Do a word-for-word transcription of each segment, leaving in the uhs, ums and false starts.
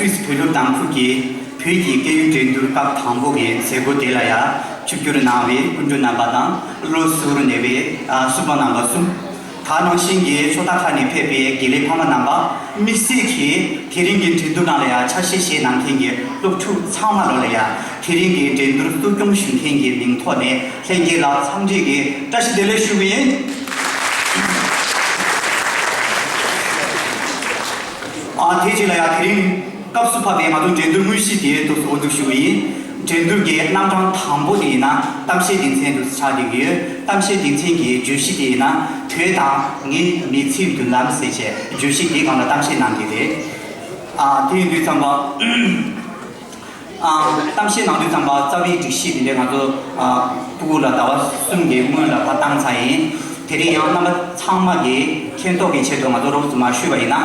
བོད་སློབ་དང་ཁུལ་གྱི་བོད་ཀྱི་སྐད་ཡིག་འགྲན་བསྡུར་སྐབས་དང་པོ་གི་མཛད་སྒོ་དེ་ལ་ཡང་ཆིབས་བསྒྱུར་གནང་བའི་སྐུ་མགྲོན་རྣམ་པ་དང་བློ་གཟུ་བོར་གནས་པའི་ཨ་བསུ་བ་རྣམ་པ་གསུམ། ད་ནང་བཞིན་གྱི་ཕྱོགས་མཐའ་ཁག་ནས་ཕེབས་པའི་དགེ་ལས་ཕ་མ་རྣམ་པ། དམིགས་བསལ་གྱིས་དེ་རིང་གི་འགྲན་བསྡུར་ནང་ལ་ཡང་ཆ་ཤས་བཞེས་གནང་མཁན་གྱི་སློབ་ཕྲུག་ཚང་མ་ལོ་ལ་ཡང་དེ་རིང་གི་འགྲན་བསྡུར་གཙོ་སྐྱོང་ཞུ་མཁན་གྱི་མིང་ཐོག་ནས་ལྷན་རྒྱས་ལ་འཚམས་འདྲི་གི་བཀྲ་ཤིས་བདེ་ལེགས་ཞུ་གི་ཡིན། ཨ་དེ་རྗེས་ལ་ཡང་དེ་རིང་སྐབས་སུ་བབས་པའི་ང་ཚོ་འགྲན་བསྡུར་དངོས་གཞི་དེ་ཐོག་ཏུ་འགོ་འཛུགས་ཞུ་གི་ཡིན། འགྲན་བསྡུར་གྱི་རྣམ་གྲངས་དང་པོ་དེ་ཡིན་ན་གཏམ་བཤད་སྡེ་ཚན་དུ་ཆགས་བསྡད་ཀྱི་ཡོད། གཏམ་བཤད་སྡེ་ཚན་གྱི་བརྗོད་གཞི་དེ་ཡིན་ན་བོད་དང་ངའི་མི་ཚེའི་མདུན་ལམ་ཟེར་བྱས་བརྗོད་གཞི་དེའི་སྒང་ལ་གཏམ་བཤད་གནང་གི་རེད། ཨ་དེ་ཡིན་དུས་ཙམ་པ། ཨ་གཏམ་བཤད་གནང་དུས་ཙམ་པ་རྩ་བའི་སྒྲིག་གཞི་དེ་འདྲ་ང་ཚོ་ཨ་ཕྲུ་གུ་ལ་ཟླ་བ་གསུམ་གྱི་སྔོན་ལ་ཕར་བཏང་ཚར་ཡིན། དེ་རིང་ཡང་རྣམ་པ་ཚང་མ་གིས་མཁྱེན་རྟོགས་ཀྱི་ཆེད་དུ་ང་ཚོ་རོབ་ཙམ་མར་ཞུས་པ་ཡིན་ན།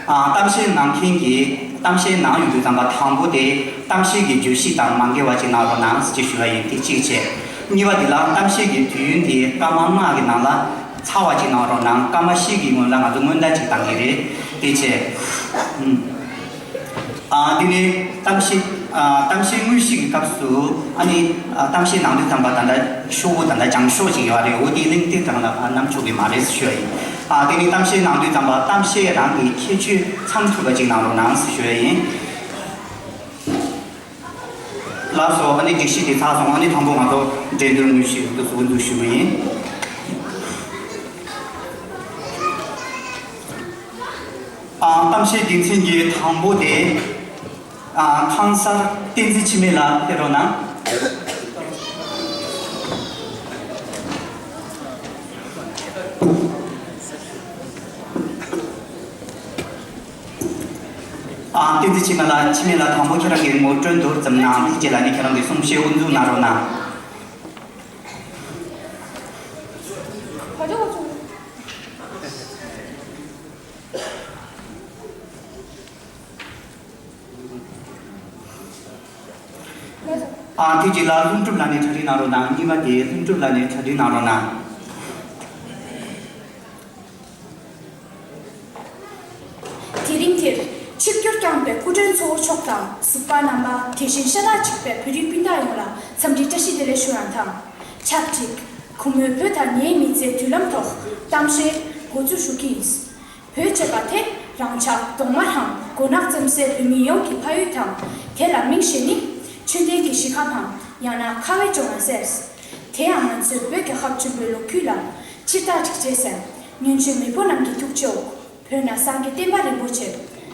ཨ་གཏམ་བཤད་གནང་མཁན་གྱིས་གཏམ་བཤད་གནང་ཡོང་དུས་ཙམ་པ་དང་པོ་དེ་གཏམ་བཤད་ཀྱི་བརྗོད་གཞི་དང་མ་འགལ་བ་ཅིག་གནང་རོགས་གནང་ཞེས་ཞུ་བ་ཡིན། དེ་གཅིག་བྱས། གཉིས་པ་དེ་ལ་གཏམ་བཤད་ཀྱི་དུས་ཡུན་དེ་སྐར་མ་ལྔ་གི་ནང་ལ་ཚར་བ་ཅིག་གནང་རོགས་གནང་། སྐར་མ་བཞི་གི་སྔོན་ལ་ང་ཚོ་སྔོན་བརྡ་ཅིག་བཏང་གི་རེད། དེ་བྱས། ཨ་དེ་ནས་གཏམ་བཤད་ཨ་གཏམ་བཤད་དངོས་གཞི་གི་སྐབས་སུ་ཨ་ནི་ཨ་གཏམ་བཤད་གནང་དུས་ཙམ་པ་ད་ལྟ་ཤོག་བུ་ད་ལྟ་སྦྱང་ཤོག་ཅིག་ཡོད་རེད། འོ་དེ་གླེང་སྟེགས་སྒང་ལ་ཕར་བསྣམས་ཆོག་གི་མ་རེད་ཞུ་ཡ་ཡིན། ཨ་དེ་ནས་གཏམ་བཤད་གནང་དུས་ཙམ་པ་གཏམ་བཤད་རང་གི་ཁྱད་ཆོས་ཚང་ཐུབ་པ་ཅིག་གནང་རོགས་གནང་ཞུ་ཡ་ཡིན། ལགས་སོ། ཨ་ནི་སྒྲིག་གཞི་དེ་ཚར་སོང་། ཨ་ནི་དང་པོ་ང་ཚོ་འགྲན་བསྡུར་དངོས་གཞི་འདུག་སེ་འགོ་འཛུགས་ཞུ་གི་ཡིན། ཨ་གཏམ་བཤད་སྡེ་ཚན་གྱི་དང་པོ་དེ་ཨ་ཁང་གསར་བསྟན་འཛིན་འཆི་མེད་ལགས་ཕེབས་རོགས་གནང་། ཨ་བསྟན་འཛིན་འཆི་མེད་ལགས། འཆི་མེད་ལགས་དང་པོ་ཁྱེད་རང་གི་ངོ་སྤྲོད་མདོར་ཙམ་གནང་། དེ་རྗེས་ལ་ནི་ཁྱེད་རང་གི་གསུང་བཤད་དབུ་འཛུགས་གནང་རོགས་གནང་། ཨ་དེ་རྗེས་ལ་ལྷུན་གྲུབ་ལགས་ནས་གྲ་སྒྲིག་གནང་རོགས་གནང་། གཉིས་པ་དེ་ལྷུན་གྲུབ་ལགས་ནས་གྲ་སྒྲིག་གནང་རོགས་གནང་། དེ་རིང་འདིར་ཆིབས་བསྒྱུར་བསྐྱངས་པའི་སྐུ་མགྲོན་ཚོགས་གཙོ་མཆོག་དང་གཟུགས་པ་རྣམ་པ། དེ་བཞིན་ཤ་སྟག་གཅིག་པའི་བོད་རིགས་སྤུན་ཟླ་ཡོངས་ལ་འཚམས་འདྲི་བཀྲ་ཤིས་བདེ་ལེགས་ཞུ་ཡང་དང་། ཆབས་ཅིག་གུས་མོས་བོད་དང་ངའི་མི་ཚེའི་མདུན་ལམ་ཐོག་གཏམ་བཤད་འགོ་འཛུགས་ཞུ་གི་ཡིན། བོད་ཅེས་པ་དེ་རང་ཅག་གདོང་དམར་འམ་མགོ་ནག་བཙེམ་སའི་བོད་མི་ཡོངས་ཀྱི་ཕ་ཡུལ་དང་། དེ་ལ་མིང་གཞན་ནི་ཆོས་ལྡན་གྱི་གཞིས་ཁམས་འམ་ཡང་ན་ཁ་བའི་ལྗོངས་ལ་ཟེར། དེ་ཡང་ང་ཚོའི་བོད་རྒྱལ་ཁབ་ཆེན་པོའི་ལོ་རྒྱུས་ལ་སྤྱིར་བཏང་སྒྲིག་ཆས་ཟེར། སྔོན་བྱོན་མེས་པོ་རྣམས་ཀྱི་ཐུགས་རྗེ་འོག་བོད་ན་སངས་རྒྱས་བསྟན་པ་རིན་པོ་ཆེ་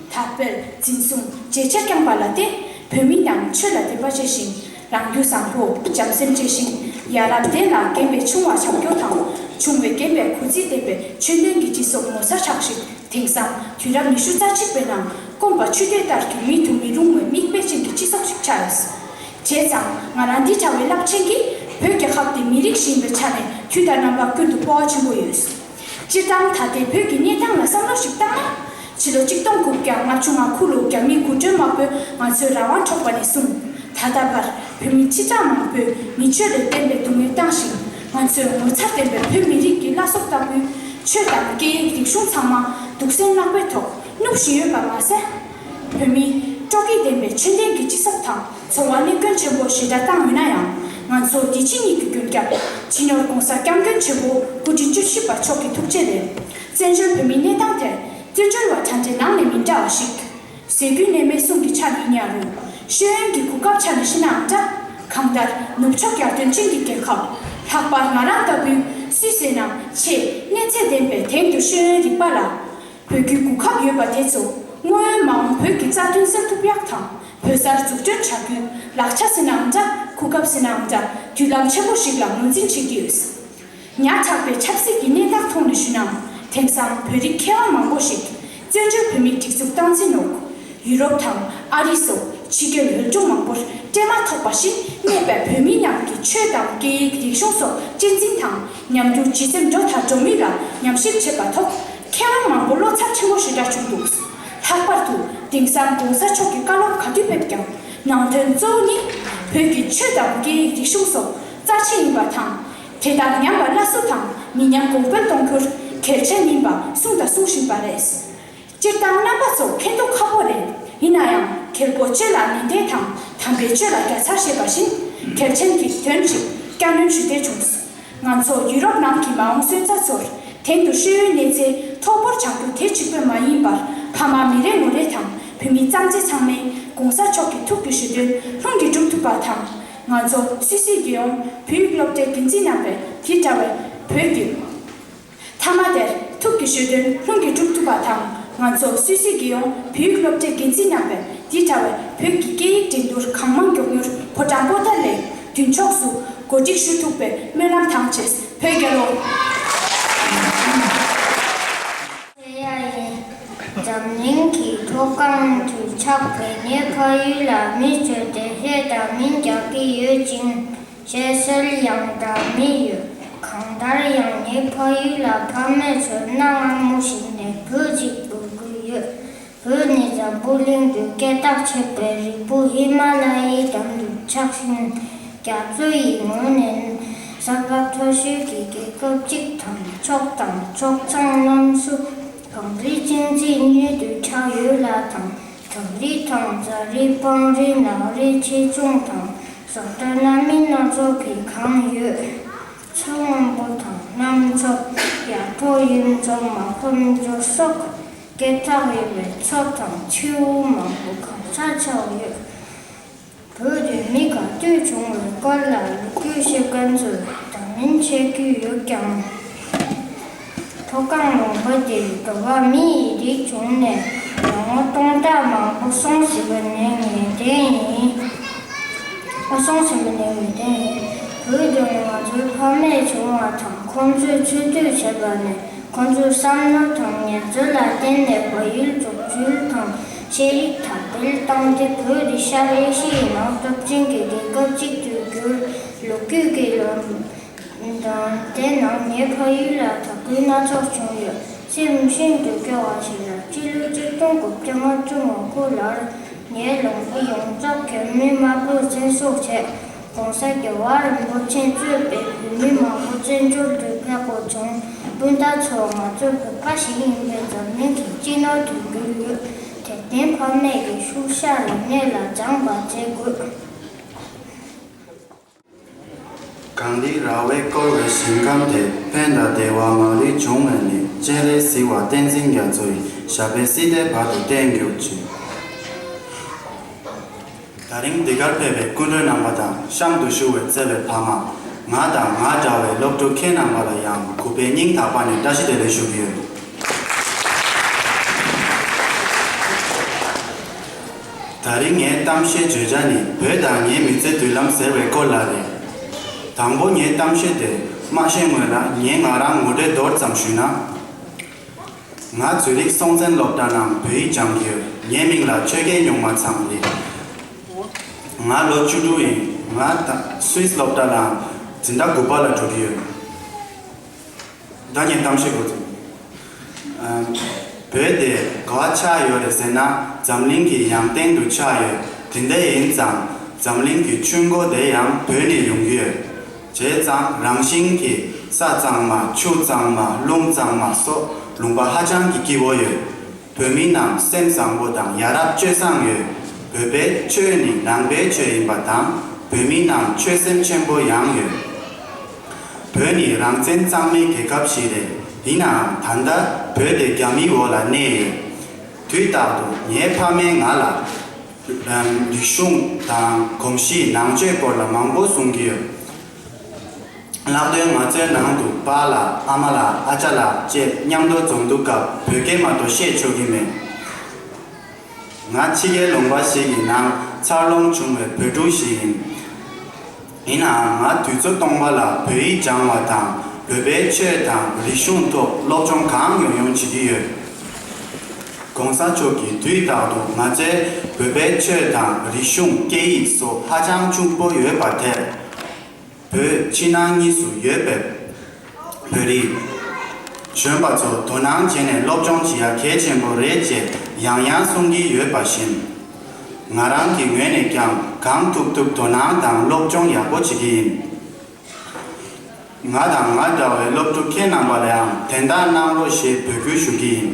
དར་སྤེལ་འཛིན་སྲུང་ཇེ་ཆེར་བསྐྱངས་པ་ལ་བརྟེན། བོད་མི་རྣམས་ཆོས་ལ་དད་པ་ཆེ་ཞིང་། རང་རྒྱུད་བཟང་པོ་བྱམས་སེམས་ཆེ་ཞིང་ཡ་རབས་ལྡན་ལ་རྒན་པས་ཆུང་བ་བྱམས་སྐྱོང་དང་། ཆུང་བས་རྒན་པའི་གུས་བརྩི་ལྡན་པའི་ཆོས་ལྡན་གྱི་སྤྱི་ཚོགས་ངོ་མཚར་ཆགས་ཤིང་། དེང་སང་དུས་རབས་ཉི་ཤུ་རྩ་གཅིག་པའི་ནང་དགོན་པ་ཆོས་སྡེ་ལྟར་གྱི་མེད་དུ་མི་རུང་བའི་མིག་དཔེ་ཅན་གྱི་སྤྱི་ཚོགས་ཤིག་ཆགས་ཡོད། བྱས་ཙང་ང་རང་འདི་འདྲ་བའི་རླབས་ཆེན་གྱིས་བོད་རྒྱལ་ཁབ་འདི་མི་རིགས་ཤིག་ཡིན་པའི་ཆ་ནས་དུས་དང་རྣམ་པ་ཀུན་ཏུ་སྤོབས་པ་ཆེན་པོ་ཡོད། སྤྱིར་བཏང་ད་ལྟའི་བོད་ཀྱི་གནས་སྟངས་ལ་བསམ་བློ་ཞིག་བཏང་ན། ཕྱི་ལོ་གཅིག་སྟོང་དགུ་བརྒྱ་ལྔ་བཅུ་ང་དགུ་ལོ་རྒྱ་མིའི་གུང་ཁྲན་དམག་དཔུང་ང་ཚོའི་རང་དབང་འཕྲོག་པ་ནས་བཟུང་། ད་ལྟ་བར་བོད་མི་ཁྲི་ཕྲག་མང་པོས་མི་ཆོས་ལས་བརྟེན་པའི་སྡུག་བསྔལ་བཏང་ཞིང་། ང་ཚོས་ངོ་མཚར་ལྡན་པའི་བོད་མི་རིགས་ཀྱི་བླ་སྲོག་ལྟ་བུའི་ཆོས་དང་སྐད་ཡིག་རིག་གཞུང་ཚང་མ་སྡུག་སྲན་ནག་པོའི་ཐོག་བསྣུབས་བཞིན་ཡོད་པ་མ་ཟད། བོད་མིའི་སྤྲོ་སྐྱིད་ལྡན་པའི་ཆོས་ལྡན་གྱི་སྤྱི་ཚོགས་དང་འཚོ་བ་གནོད་སྐྱོན་ཆེན་པོ་ཞེ་དྲག་བཏང་ཡོད་ན་ཡང་། ང་ཚོ་འདི་ཕྱི་གཉིས་ཀྱི་མགོན་སྐྱབས་སྤྱི་ནོར་༸གོང་ས་༸སྐྱབས་མགོན་ཆེན་པོ་སྐུ་ཕྲེང་བཅུ་བཞི་པ་མཆོག་གི་ཐུགས་རྗེ་ལས། བཙན་བྱོལ་བོད་མིའི་གནས་སྟངས་དེར་བཙན་བྱོལ་བ་དྲ་འབྲེལ་ནང་ནས་མི་འདྲ་བ་ཞིག་ཟས་གོས་གནས་མལ་གསུམ་གྱི་ཆ་ནས་ཡིན་ཡང་རུང་། ཤེས་ཡོན་གྱི་གོ་སྐབས་ཆ་ནས་བཤད་ནའང་འདྲ། གང་ལྟར་ནུབ་ཕྱོགས་ཡར་ཐོན་ཅན་གྱི་རྒྱལ་ཁབ། ལྷག་པར་ང་རང་ལྟ་བུའི་སུད་སི་ནང་ཆེས་གནས་ཚད་ལྡན་པའི་དེང་དུས་ཤེས་ཡོན་རིག་པ་ལ་བོད་ཀྱི་གོ་སྐབས་ཡོད་པ་དེ་ཚོ་དངོས་ཡོད་མ་འོངས་བོད་ཀྱི་རྩ་དོན་སེལ་ཐུབ་ཡག་དང་། བོད་གསར་འཛུགས་སྐྲུན་བྱ་རྒྱུའི་ལག་ཆ་ཟེར་ནའང་འདྲ། གོ་སྐབས་ཟེར་ནའང་འདྲ། མདུན་ལམ་ཆེན་པོ་ཞིག་ལ་ངོས་འཛིན་བྱེད་ཀྱི་ཡོད། ཉག་ཕྲ་བའི་ཆབ་སྲིད་ཀྱི་གནས་སྟངས་ཐོག་ནས་ཞུས་ན། དེང་སང་བོད་རིགས་མཁས་དབང་མང་པོ་ཞིག་བཙན་བྱོལ་བོད་མིའི་སྒྲིག་འཛུགས་སྟངས་འཛིན་འོག་ཡུ་རོབ་དང་ཨ་རི་སོགས་ཕྱི་རྒྱལ་ཡུལ་གྲུ་མང་པོར་སྤྲད་མ་ཐོགས་པ་བཞིན་གནས་པའི་བོད་མི་རྣམས་ཀྱི་ཆོས་དང་སྐད་ཡིག་རིག་གཞུང་སོགས་གཅེས་འཛིན་དང་། ཉམས་འགྱུར་ཇེ་ཙམ་འགྲོ་དང་འགྲོ་མུས་ལ་ཉམས་ཞིབ་བྱེད་པ་ཐོག་མཁས་དབང་མང་པོ་བློ་འཚབ་ཆེན་པོ་ཞེ་དྲག་བྱུང་འདུག་ལྷག་པར་དུ་དེང་སང་༸གོང་ས་མཆོག་གི་བཀའ་སློབ་ག་དུས་ཕེབས་ཀྱང་། ནང་དོན་གཙོ་བོ་ནི་བོད་ཀྱི་ཆོས་དང་སྐད་ཡིག་རིག་གཞུང་སོགས་རྩ་ཆེ་ཡིན་པ་དང་། དེ་དང་མཉམ་པར་སླར་གསོ་དང་མི་ཉམས་གོང་འཕེལ་གཏོང་རྒྱུར་གལ་ཆེན་ཡིན་པ་གསུངས་དང་གསུང་བཞིན་པ་རེད། སྤྱིར་བཏང་རྣམ་པ་ཚོ་མཁྱེན་རྟོགས་ཁག་པོ་རེད། ཡིན་ན་ཡང་ གལ་པོ་ཆེ་ལ་ནན་ཏན་དང་དམ་པའི་ཆོས་ལ་རྒྱལ་ཚར་ཞེས་པ་བཞིན་གལ་ཆེན་གྱི་དོན་ཅིག་བསྐྱར་སྣོན་ཞུ་འདོད་བྱུང་། ང་ཚོ་ཡུ་རོབ་ནང་གི་མ་འོངས་སོན་རྩ་ཚོར་དེང་དུ་ཤེས་ཡོན་གནས་ཚད་མཐོ་པོར་སྦྱང་རྒྱུ་དེ་གཅིག་པུ་མ་ཡིན་པར་ཕ་མ་མི་རེ་ངོ་རེ་དང་བོད་མི་གཙང་བཅད་ཚང་མས་གོང་ས་མཆོག་གི་ཐུགས་ཀྱི་ཞུ་དོན་ལྷུན་གྱིས་འགྲུབ་ཐུབ་པ་དང་། ང་ཚོ་སུད་སི་རྒྱལ་ཡོངས་བོད་ཡིག་སློབ་གྲྭའི་འགན་འཛིན་རྣམ་པས་དེ་འདྲ་བའི་བོད་ཀྱི་མཐའ་མ་དེར་ཐུགས་ཀྱི་ཞུ་དོན་ལྷུན་གྱིས་འགྲུབ་ཐུབ་པ་དང་། ང་ཚོ་སུད་སི་རྒྱལ་ཡོངས་བོད་ཡིག་སློབ་གྲྭའི་འགན་འཛིན་རྣམ་པས་འདི་འདྲ་བའི་བོད་ཀྱི་སྐད་ཡིག་འགྲན་བསྡུར་གང་མང་མགྱོགས་མྱུར་ཕོ་བྲང་པོ་ཏཱ་ལའི་མདུན་ཕྱོགས་སུ་གོ་སྒྲིག་ཞུ་ཐུབ་པའི་སྨོན་ལམ་དང་བཅས་བོད་རྒྱལ་ལོ། འཛམ་གླིང་གི་མཐོ་སྒང་དུ་ཆགས་པའི་ངའི་ཕ་ཡུལ་ལ་མི་ཚོས་བདེ་ལེགས་དང་མིང་རྒྱག་གི་ཡོད་ཅིང་། ཞེས་གསལ་ཡང་འདྲ་མི་ཡོད། གང་ལྟར་ཡང་ངའི་ཕ་ཡུལ་ལ་ཕ་མས་ཚོར་སྣང་སྔ་མོ་ཞིག་ནས་བོད་ཅིག་འབོད་ཀྱི་ཡོད། བོད་ནི་འཛམ་བུ་གླིང་དུ་སྐད་གྲགས་ཆོད་པའི་རི་བོ་ཧི་མ་ལ་ཡའི་འགྲམ་དུ་ཆགས་ཤིང་། རྒྱ་མཚོ་ཡི་ངོས་ནས་ས་བབ་མཐོ་ཤོས་ཀྱི་རྒྱལ་ཁབ་ཅིག་དང་། ཕྱོགས་དང་ཕྱོགས་མཚམས་རྣམས་སུ་གངས་རི་གཅན་གཟན་གཉིས་དུ་ཆགས་ཡོད་ལ་དང་། བྲག་རི་དང་རྫ་རི་སྤང་རི་ནགས་རི་ཆེ་ཆུང་དང་། བཟོ་གྲྭ་སྣ་མིན་སྣ་ཚོགས་ཀྱིས་གང་ཡོད། མཚོ་སྔོན་པོ་དང་གནམ་མཚོ། ཡར་ཐོག་གཡུ་མཚོ། མར་ཁམས་མཚོ་སོགས་སྐད་གྲགས་ཡོད་པའི་མཚོ་དང་མཚེའུ་མང་པོ་གང་སར་ཆགས་ཡོད། བོད་དུ་མི་ག་དུས་བྱུང་བའི་སྐོར་ལ་ལོ་རྒྱུས་ཤེས་མཁན་ཚོས་འདྲ་མིན་བཤད་ཀྱི་ཡོད་ཀྱང་། མཐོ་སྒང་ལུང་པ་འདིར་འགྲོ་བ་མི་ཡི་རིགས་བྱུང་ནས་ལོ་ངོ་སྟོང་ཕྲག་མང་པོ་སོང་ཟིན་པ་ནི་ངེས་གཏན་ཡིན། ཨ། སོང་ཟིན་པ་ནི་ངེས་གཏན་ཡིན། བོད་དུ་ང་ཚོའི་ཕ་མེས་བྱུང་བ་དང་ཁོང་ཚོས་འཚོ་སྡོད་བྱས་པ་ནི་ཁོང་ཚོའི་བསམ་བློ་དང་ངལ་རྩོལ་ལ་བརྟེན་ནས་བལ་ཡུལ་འཛུགས་སྐྲུན་དང་ཤེས་རིག་དར་སྤེལ་བཏང་སྟེ་བོད་འདི་ཤར་ཨེ་ཤི་ཡའི་ནང་སྟོབས་ཆེན་གྱི་རྒྱལ་ཁབ་ཅིག་ཏུ་གྱུར། ལོ་རྒྱུས་ཀྱི་ལམ། དང་། དེ་ནང་ངའི་ཕ་ཡུལ་ལ་དར་རྒུད་སྣ་ཚོགས་བྱུང་ཡོད། སེམས་ཤིན་ཏུ་སྐྱོ་བ་ཞིག་ལ་སྤྱི་ལོ་གཅིག་སྟོང་དགུ་བརྒྱ་ལྔ་བཅུ་ང་དགུ་ལོར་ངའི་ལུང་པ་ཡོངས་རྫོགས་རྒྱ་མིས་དམར་པོས་བཙན་བཟུང་བྱས། ༸གོང་ས་༸རྒྱལ་བ་རིན་པོ་ཆེས་གཙོས་པའི་བོད་མི་མང་པོ་བཙན་བྱོལ་དུ་ཕེབས་དགོས་བྱུང་། སྤུན་ཟླ་ཚོ་ང་ཚོ་བོད་པ་ཞིག་ཡིན་པས་འཛམ་གླིང་གི་སྤྱི་ནོར་དུ་གྱུར་ཡོད། དེར་བརྟེན་ཕ་མེས་ཀྱི་ཤུལ་བཞག་ལ་གནས་ལ་སྦྱངས་པ་བྱེད་དགོས། གངས་རི་ར་བས་བསྐོར་བའི་ཞིང་ཁམས་དེ། ཕན་དང་བདེ་བ་མང་རིགས་འབྱུང་བའི་གནས། སྤྱན་རས་གཟིགས་དབང་བསྟན་འཛིན་རྒྱ་མཚོ་ཡི། ཞབས་པད་སྲིད་མཐའི་བར་དུ་བརྟན་གྱུར་ཅིག། ད་རིང་འདི་གར་ཕེབས་པའི་སྐུ་མགྲོན་རྣམ་པ་དང་གཤམ་དུ་བཞུགས་པའི་བརྩེ་བའི་ཕ་མ། ང་དང་ང་འདྲ་བའི་སློབ་ཕྲུག་ཁྱེད་རྣམ་པ་ལ་ཡང་གུས་པའི་སྙིང་ཐག་པ་ནས་བཀྲ་ཤིས་བདེ་ལེགས་ཞུ་གི་ཡོད། ད་རིང་ངའི་གཏམ་བཤད་བརྗོད་བྱ་ནི་བོད་དང་ངའི་མི་ཚེའི་མདུན་ལམ་ཟེར་བའི་སྐོར་ལ་རེད། དང་པོ་ངའི་གཏམ་བཤད་དེ་མ་བཤད་སྔོན་ལ་ངས་ང་རང་ངོ་སྤྲོད་མདོར་ཙམ་ཞུས་ན། ང་ཛུ་རིག་སྲོང་བཙན་སློབ་གྲྭ་ནང་བོད་ཡིག་སྦྱང་གི་ཡོད། ངའི་མིང་ལ་ཆོས་རྒྱལ་སྨྱུག་མ་ཚང་རེད། ང་ལོ་བཅུ་དྲུག་ཡིན། ང་ད་སུད་སི་སློབ་གྲྭ་ནང་འཛིན་གྲྭ་དགུ་པ་ལ་འགྲོ་གི་ཡོད། ད་ངས་གཏམ་བཤད་འགོ་བཙུགས། ཨ། བོད་དེ་ག་པར་ཆགས་ཡོད་རེད་ཟེར་ན། འཛམ་གླིང་གི་ཡང་སྟེང་དུ་ཆགས་ཡོད། དེ་འདྲ་ཡིན་ཙང་འཛམ་གླིང་གི་ཆུ་མགོ་དེ་ཡང་བོད་ནས་ཡོང་གི་ཡོད། བྱས་ཙང་རང་བཞིན་གྱིས་ས་གཙང་མ། ཆུ་གཙང་མ། རླུང་གཙང་མ་སོགས་ལུང་པ་ཧ་ཅང་གི་སྐྱིད་པོ་ཡོད། བོད་མི་རྣམས་སེམས་བཟང་པོ་དང་ཡ་རབས་སྤྱོད་བཟང་ཡོད། བོད་པའི་ཆོས་ནི་ནང་པའི་ཆོས་ཡིན་པ་དང་། བོད་མི་རྣམས་ཆོས་སེམས་ཆེན་པོ་ཡང་ཡོད། བོད་ནི་རང་བཙན་གཙང་མའི་རྒྱལ་ཁབ་ཞིག་རེད། ཡིན་ནའང་ད་ལྟ་བོད་དེ་རྒྱ་མིའི་འོག་ལ་གནས་ཡོད། དུས་རྟག་ཏུ་ངའི་ཕ་མས་ང་ལ་རིག་གཞུང་དང་གོམས་གཤིས་ནང་ཆོས་སྐོར་ལ་མང་པོ་གསུང་གི་ཡོད། ལྷག་དོན་ང་ཚོའི་ནང་དུ་པཱ་ལགས། ཨ་མ་ལགས། ཨ་ཅག་ལགས་བཅས་མཉམ་དུ་འཛོམས་དུས་སྐབས་བོད་སྐད་མ་གཏོགས་བཤད་ཆོག་གི་མེད། ང་ཕྱི་རྒྱལ་ལུང་པ་ཞིག་གི་ནང་འཚར་ལོངས་བྱུང་བའི་བོད་ཕྲུག་ཞིག་ཡིན། ཡིན་ནའང་ང་དུས་ཚོད་སྟོང་པ་ལ་བོད་ཡིག་སྦྱང་བ་དང་། བོད་པའི་ཆོས་དང་རིག་གཞུང་ཐོག་སློབ་སྦྱོང་གང་ཡོང་ཡོང་བྱེད་ཀྱི་ཡོད། ༸གོང་ས་མཆོག་གིས་དུས་རྟག་ཏུ་ང་ཚོའི་བོད་པའི་ཆོས་དང་རིག་གཞུང་། སྐད་ཡིག་སོགས་ཧ་ཅང་ཕྱུག་པོ་ཡོད་པ་དེར། བོད་ཕྱི་ནང་གཉིས་སུ་ཡོད་པའི་བོད་རིགས་གཞོན་པ་ཚོ་དོ་སྣང་བྱས་ནས་སློབ་སྦྱོང་བྱེད་ཡ་གལ་ཆེན་པོ་རེད་ཅེས་ཡང་ཡང་གསུང་གི་ཡོད་པ་བཞིན། ང་རང་གི་ངོས་ནས་ཀྱང་གང་ཐུབ་ཐུབ་དོ་སྣང་དང་སློབ་སྦྱོང་ཡག་པོ་བྱེད་ཀྱི་ཡིན། ང་དང་ང་འདྲ་བའི་སློབ་ཕྲུག་ཁྱེད་རྣམ་པ་ལ་ཡང་དན་རྟགས་གནང་རོགས་ཞེས་འབོད་སྐུལ་ཞུ་གི་ཡིན།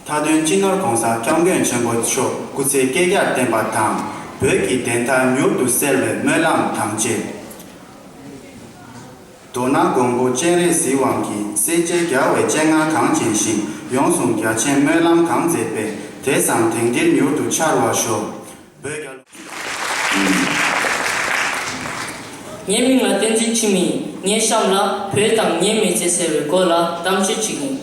མཐའ་དོན་སྤྱི་ནོར་༸གོང་ས་༸སྐྱབས་མགོན་ཆེན་པོ་མཆོག་སྐུ་ཚེ་བསྐལ་བརྒྱར་བརྟན་པ་དང་། བོད་ཀྱི་བདེན་མཐའ་མྱུར་དུ་གསལ་བའི་སྨོན་ལམ་དང་བཅས། མདོར་ན་མགོན་པོ་སྤྱན་རས་གཟིགས་དབང་གིས་སྲས་བཅས་རྒྱལ་བའི་སྤྱན་སྔར་གངས་ཅན་ཞིང་ཡོངས་སུ་རྒྱ་ཆེན་སྨོན་ལམ་གང་མཛད་པའི་དེ་བཟང་དེང་འདིར་མྱུར་དུ་འཆར་བར་ཤོག། བོད་རྒྱལ་ལོ། ངའི་མིང་ལ་བསྟན་འཛིན་འཆི་མེད་ཡིན། ངའི་གཤམ་ལ་བོད་དང་ངའི་མི་ཚེ་ཟེར་བའི་སྐོར་ལ་གཏམ་བཤད་ཅིག་ཡིན།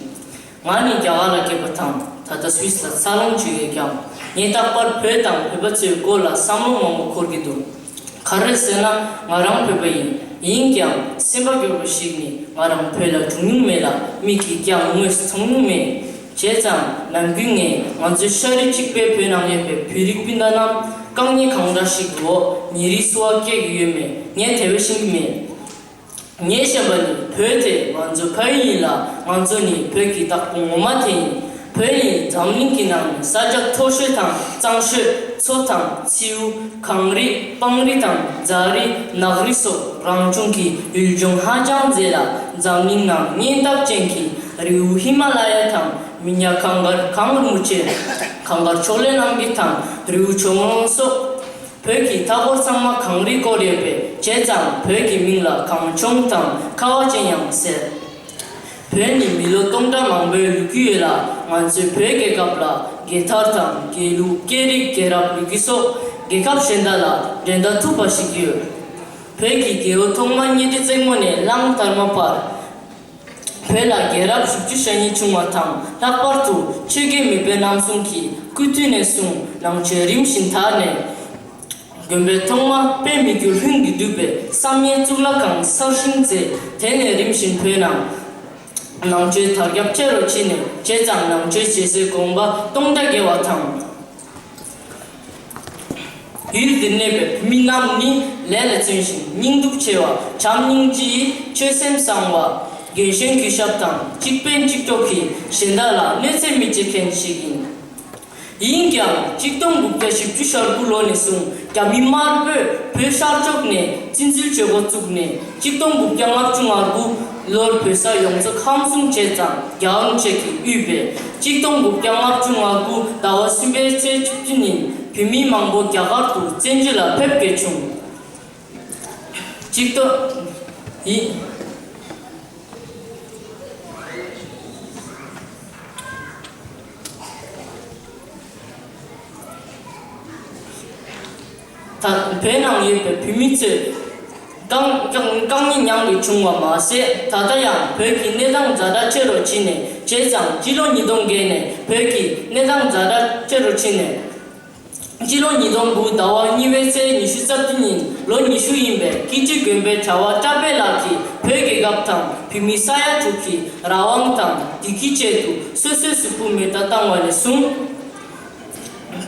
ང་ནི་རྒྱ་གར་ལ་སྐྱེས་པ་དང་ད་ལྟ་སུད་སི་ལ་འཚར་ལོངས་བྱེད་ཡོད་ཀྱང་། ངས་རྟག་པར་བོད་དང་བོད་པ་ཚོའི་སྐོར་ལ་བསམ་བློ་མང་པོ་འཁོར་གྱི་འདུག། ག་རེ་ཟེར་ན། ང་རང་བོད་པ་ཡིན། ཡིན་ཀྱང་སེམས་པ་སྐྱོ་པོ་ཞིག་ནི་ང་རང་བོད་ལ་འབྱུང་མྱོང་མེད་ལ། མིག་གིས་ཀྱང་དངོས་སུ་མཐོང་མྱོང་མེད། བྱས་ཙང་ནམ་རྒྱུན་ངས་ང་ཚོའི་ཤ་རུས་གཅིག་པའི་བོད་ནང་ཡོད་པའི་བོད་རིགས་སྤུན་ཟླ་རྣམས་དཀའ་ངལ་གང་འདྲ་ཞིག་གི་འོག་ཉིན་རེའི་གསོལ་བ་སྐྱེལ་གྱི་ཡོད་མེད་ངས་དེ་བས་ཤེས་ཀྱི་མེད། ངས་ཤེས་པ་ནི་བོད་དེ་ང་ཚོའི་ཕ་ཡུལ་ཡིན་ལ། ང་ཚོ་ནི་བོད་ཀྱི་བདག་པོ་ངོ་མ་དེ་ཡིན། བོད་ནི་འཛམ་གླིང་གི་ནང་ནས་ས་ཆ་མཐོ་ཤོས་དང་གཙང་ཤོས། མཚོ་དང་མཚེའུ། གངས་རི། སྤང་རི་དང་རྫ་རི། ནགས་རི་སོགས་རང་བྱུང་གི་ཡུལ་ལྗོངས་ཧ་ཅང་མཛེས་ལ། འཛམ་གླིང་ནང་སྙན་གྲགས་ཅན་གྱི་རི་བོ་ཧི་མ་ལ་ཡ་དང་། མི་ཉག་གངས་དཀར་གངས་རིན་པོ་ཆེ། གངས་དཀར་ཕྱོགས་ལས་རྣམ་རྒྱལ་དང་རི་བོ་ཇོ་མོ་རོང་སོགས། བོད་ཀྱི་མཐའ་འཁོར་ཚང་མ་གངས་རིས་བསྐོར་ཡོད་པས། བྱས་ཙང་བོད་ཀྱི་མིང་ལ་གངས་ལྗོངས་དང་ཁ་བ་ཅན་ཡང་ཟེར། བོད་ནི་མི་ལོ་སྟོང་ཕྲག་མང་པོའི་ལོ་རྒྱུས་ཡོད་ལ། ང་ཚོའི་བོད་རྒྱལ་ཁབ་ལ་རྒྱལ་དར་དང་རྒྱལ་གླུ། སྐད་རིགས། རྒྱལ་རབས། ལོ་རྒྱུས་སོགས་རྒྱལ་ཁབ་གཞན་དག་ལ་འགྲན་ཟླ་ཐུབ་པ་ཞིག་ཡོད། བོད་ཀྱི་རྒྱལ་པོ་ཐོག་མ་གཉའ་ཁྲི་བཙན་པོ་ནས་གླང་དར་མ་བར། བོད་ལ་རྒྱལ་རབས་བཞི་བཅུ་ཞེ་གཉིས་བྱུང་བ་དང་། ལྷག་པར་དུ་ཆོས་རྒྱལ་མེས་དབོན་རྣམ་གསུམ་གྱི་སྐུ་དུས་ནས་བཟུང་ནང་ཆོས་རིམ་བཞིན་དར་ནས། དགོན་པའི་ཐོག་མ་དཔལ་མི་འགྱུར་ལྷུན་གྱིས་གྲུབ་པའི་བསམ་ཡས་གཙུག་ལག་ཁང་གསར་བཞེངས་མཛད། དེ་ནས་རིམ་བཞིན་བོད་ནང་ནང་ཆོས་དར་ཁྱབ་ཆེ་རུ་ཕྱིན་ནས། བྱས་ཙང་ནང་ཆོས་བྱེད་སའི་དགོན་པ་སྟོང་ཕྲག་བརྒལ་བ་དང་། ཡུལ་འདིར་གནས་པའི་བོད་མི་རྣམས་ནི་ལས་ལ་བརྩོན་ཞིང་སྙིང་སྡུག་ཆེ་བ། བྱམས་སྙིང་རྗེ། ཆོས་སེམས་བཟང་བ། རྒན་གཞོན་གུས་ཞབས་དང་གཅིག་ཕན་གཅིག་གྲོགས་ཀྱིས་གཞན་དག་ལ་གནོད་འཚེ་མི་བྱེད་མཁན་ཞིག་ཡིན། ཡིན་ཀྱང་གཅིག་སྟོང་དགུ་བརྒྱ་བཞི་བཅུ་ཞེ་དགུ་ལོ་ནས་བཟུང་རྒྱ་མི་དམར་པོས་བོད་ཤར་ཕྱོགས་ནས་བཙན་འཛུལ་བྱེད་འགོ་བཙུགས་ནས། གཅིག་སྟོང་དགུ་བརྒྱ་ལྔ་བཅུ་ང་དགུ་ལོར་བོད་ས་ཡོངས་རྫོགས་ཧམ་བཟུང་བྱས་ཙང་རྒྱལ་དབང་བཅས་ཀྱིས་དབུས་པའི། གཅིག་སྟོང་དགུ་བརྒྱ་ལྔ་བཅུ་ང་དགུ་ཟླ་བ་གསུམ་པའི་ཚེས་བཅུ་བདུན་ཉིན་བོད་མི་མང་པོ་རྒྱ་གར་དུ་བཙན་བྱོལ་ལ་ཕེབས་དགོས་བྱུང་། གཅིག་སྟོང་ཡིན། ད་བོད་ནང་ཡོད་པའི་བོད་མི་ཚོས་དཀའ་དཀའ་དཀའ་ངལ་མྱངས་ཏེ་བྱུང་བ་མ་ཟད། ད་ལྟ་ཡང་བོད་ཀྱི་གནས་སྟངས་ཛ་དྲག་ཆེ་རུ་ཕྱིན་ནས། བྱས་ཙང་སྤྱི་ལོ་ཉིས་སྟོང་བརྒྱད་ནས་བོད་ཀྱི་གནས་སྟངས་ཛ་དྲག་ཆེ་རུ་ཕྱིན་ནས། སྤྱི་ལོ་ཉིས་སྟོང་དགུ་ཟླ་བ་གཉིས་པའི་ཚེས་ཉི་ཤུ་རྩ་བདུན་ཉིན་ལོ་ཉི་ཤུ་ཡིན་པའི་ཀིརྟི་དགོན་པའི་གྲྭ་བ་བཀྲ་བྷེ་ལགས་ཀྱིས་བོད་རྒྱལ་ཁབ་དང་བོད་མི་ས་ཡ་དྲུག་གི་རང་དབང་དང་བདེ་སྐྱིད་ཆེད་དུ་སོ་སོའི་གཟུགས་པོ་མེ་མདའ་བཏང་བ་ནས་བཟུང་།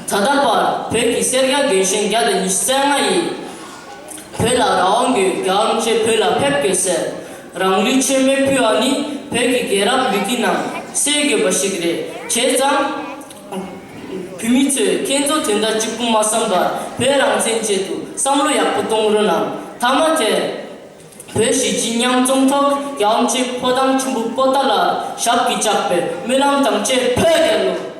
ད་ལྟ་བར་བོད་ཀྱི་སེར་སྐྱ་རྒན་གཞོན་བརྒྱ་དང་ཉི་ཤུ་རྩ་ལྔ་ཡིས་བོད་ལ་རང་དབང་དགོས། རྒྱལ་བ་རིན་པོ་ཆེ་བོད་ལ་ཕེབས་དགོས་ཟེར། རང་ལུས་མཆོད་མེ་ཕུལ་བ་ནི་བོད་ཀྱི་རྒྱལ་རབས་ལུས་ཀྱི་ནང་གསལ་དགོས་པ་ཞིག་རེད། བྱས་ཙང་། བོད་མི་ཚོས་ཁྱེད་ཚོ་དོན་དག་གཅིག་པུ་མ་བསམ་པར་བོད་རང་བཙན་ཆེད་དུ་བསམ་བློ་ཡག་པོ་གཏོང་རོགས་གནང་། མཐའ་མ་དེར། བོད་གཞིས་བྱེས་མཉམ་འཛོམས་ཐོག་རྒྱལ་བ་རིན་པོ་ཆེ་ཕོ་བྲང་ཆེན་པོ་པོ་ཏཱ་ལར་ཞབས་ཀྱིས་བཅགས་པའི་སྨོན་ལམ་དང་བཅས་བོད་རྒྱལ་ལོ།